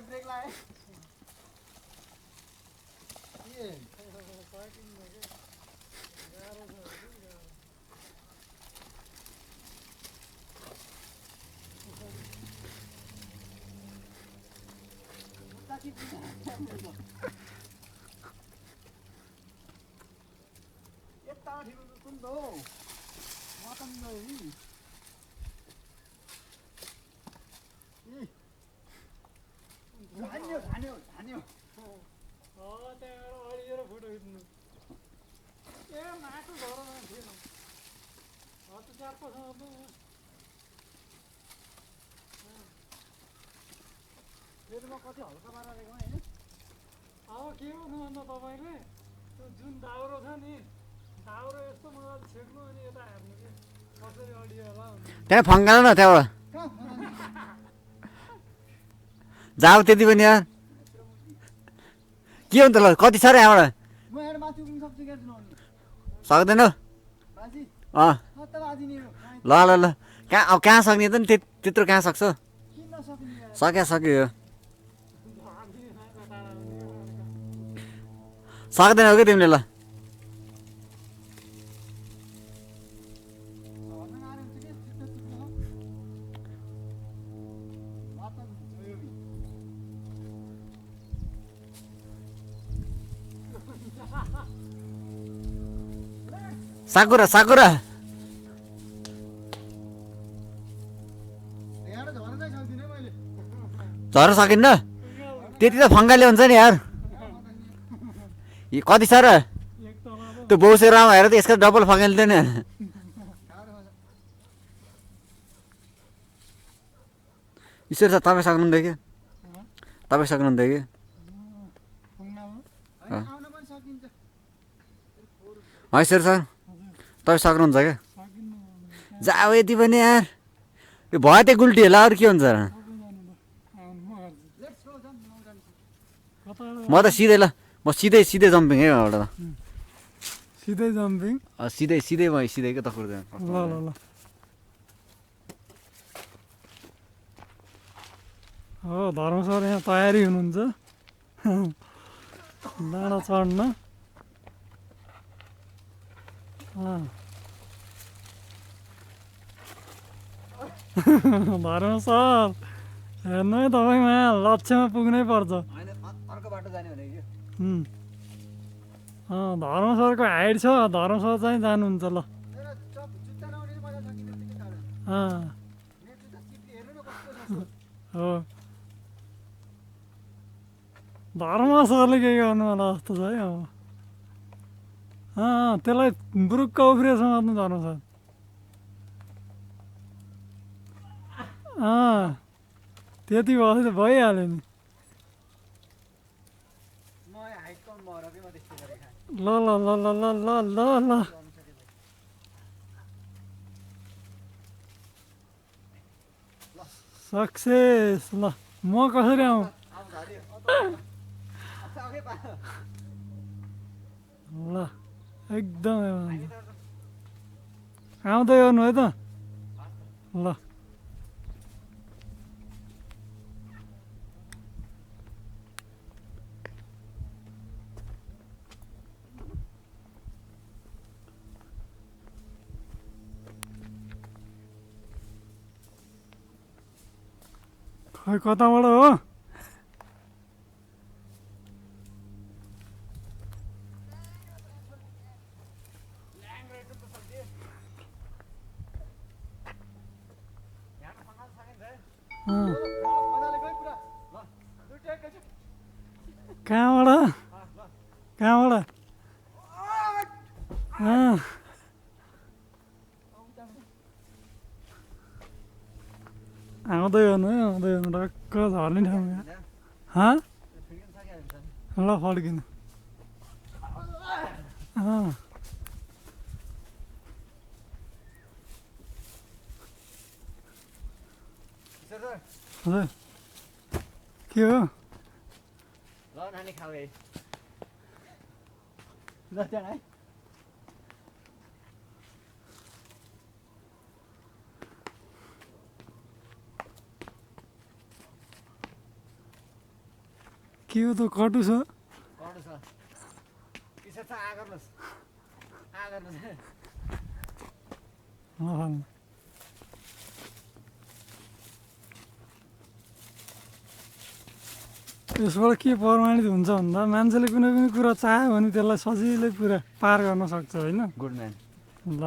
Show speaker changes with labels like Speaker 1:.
Speaker 1: brake लाए यता ठिक सुन दो मटन गयो धान्यो धान्यो धान्यो
Speaker 2: त्यहाँबाट अडिएर फोटो खिच्नु ए माटो झरमा थिएन हत चारपासँग
Speaker 1: फेरि म कति हल्का पारा रहेको होइन
Speaker 2: अब के गर्नु अन्त तपाईँले त्यो जुन दाउरो छ नि दाउरो यस्तो मजाले छेक्नु अनि यता हेर्नु कि कसरी अडियो होला
Speaker 3: त्यहाँ फङ्गाल न त्यहाँबाट जाऊ त्यति पनि यार के हुन्छ ल कति छ र यहाँबाट
Speaker 1: म यहाँ माथि उक्किन सक्छु क्या जुन
Speaker 3: सक्दैनौ
Speaker 1: बाजी
Speaker 3: अँ
Speaker 1: सत्ता बाजी नि
Speaker 3: ल ल ल कहाँ अब कहाँ सक्ने त नि त्यत्रो कहाँ सक्छौ
Speaker 1: किन नसक्ने
Speaker 3: सक्यो यो सक्दैनौ कि तिमीले ल साकुरा साकुरा झर्न सकिन्न त्यति त फङ्गाले हुन्छ नि यार कति छ र त्यो बौसेरामा हेर त यसको डबल फङ्गाल्दैन ईश्वर सर तपाईँ सक्नुहुँदै कि तपाईँ सक्नुहुँदै कि ईश्वर सर तपाईँ सक्नुहुन्छ क्या जाऊ यति पनि यार यो भयो त्यो गुल्टी होला अरू के हुन्छ र म त सिधै ल म सिधै जम्पिङ है यहाँबाट त
Speaker 2: सिधै जम्पिङ
Speaker 3: सिधै म सिधै क्या त कुर्दैन
Speaker 2: ल ल ल हो धर्म सर यहाँ तयारी हुनुहुन्छ डाँडा चढ्न धर्म सर हेर्नु है तपाईँको यहाँ लक्ष्यमा पुग्नै पर्छ
Speaker 3: अर्को बाटो जाने भनेको
Speaker 2: धर्म सरको हाइट छ धर्म सर चाहिँ जानुहुन्छ ल हो धर्म सरले के गर्नु होला जस्तो छ है अब त्यसलाई बुरुक्क उफ्रिएछ मात्नु धर्म सर त्यति भयो त भइहाल्यो नि ल ल ल ल ल ल ल ल सक्सेस ल म कसरी आउँ ल एकदमै आउँदै गर्नु है त ल खै कताबाट हो कहाँबाट आउँदै गर्नु है आउँदै गर्नु टक्क झर्ने ठाउँमा ल फर्किनु हजुर के हो
Speaker 3: ल नानी खाऊ है
Speaker 1: ल त्यहाँ
Speaker 2: के हो त कटु छ
Speaker 3: कटु छ किसो छ आ गर्नुहोस्
Speaker 2: नफाल्नु यसबाट के प्रमाणित हुन्छ भन्दा मान्छेले कुनै पनि कुरा चाह्यो भने त्यसलाई सजिलै पुरा पार गर्न सक्छ होइन
Speaker 3: गुड म्यान
Speaker 2: ल